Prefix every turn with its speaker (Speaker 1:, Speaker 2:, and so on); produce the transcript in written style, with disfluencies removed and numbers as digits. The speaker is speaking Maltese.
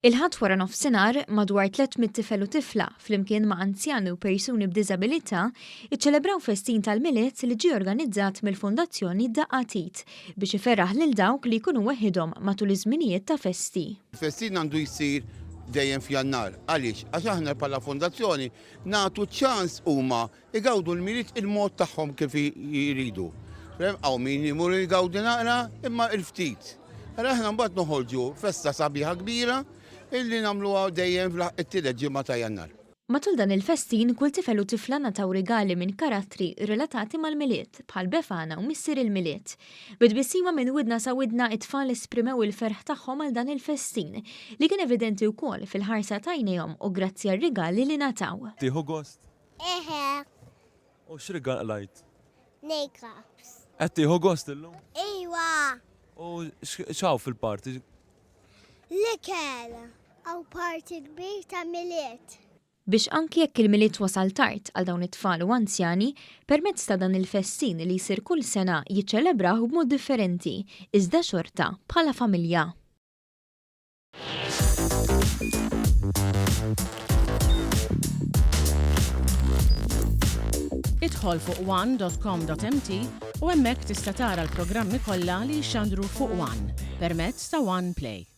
Speaker 1: Il-Ħadd wara nofsinhar, madwar 300 tifel u tifla, flimkien ma' anzjani u persuni b'diżabilità, iċċelebraw festin tal-Milied li ġie organizzat mill-Fondazzjoni Daqqa t'Id biex iferraħ lil dawk li jkunu weħidhom matul iż-żminijiet ta' festi.
Speaker 2: Il-festin għandu jsir dejjem f'Jannar. Għaliex? Għax aħna bħala fondazzjoni nagħtu ċans huma Igawdu l-Milied il-mod tagħhom kif jridu. Hawn min imur igawdi naqra imma il-ftit. Ara aħna mbagħad noħorġu festa sabiħa kbira illi nagħmluha dejjem it-tielet ġimgħa ta' Jannar.
Speaker 1: Matul dan il-festin kull tifel u tifla ngħataw rigali minn karattri relatati mal-Milied bħal Befana u Missier il-Milied. Bi tbissima minn widna sa widna it-tfal esprimew il-ferħ tagħhom għal dan il-festin li kien evidenti wkoll fil-ħarsa t'għajnejhom u grazzi għar-rigali li ngħataw.
Speaker 3: Tieħu gost?
Speaker 4: Eħe.
Speaker 3: U x'rigal qlajt?
Speaker 4: Makeups.
Speaker 3: Qed tieħu gost illum?
Speaker 4: Iwa.
Speaker 3: U x'hawn fil-party?
Speaker 4: L-ikel. Hawn party kbir ta' Milied.
Speaker 1: Biex anki jekk il-Milied wasal tard għal dawn it-tfal u anzjani, permezz ta' dan il-festin li jsir kull sena jiċċelebrawh b'mod differenti, iżda xorta bħala familja.
Speaker 5: Idħol fuq one.com.mt u hemmhekk tista' tara l-programmi kollha li jixxandru fuq One permezz ta' One Play.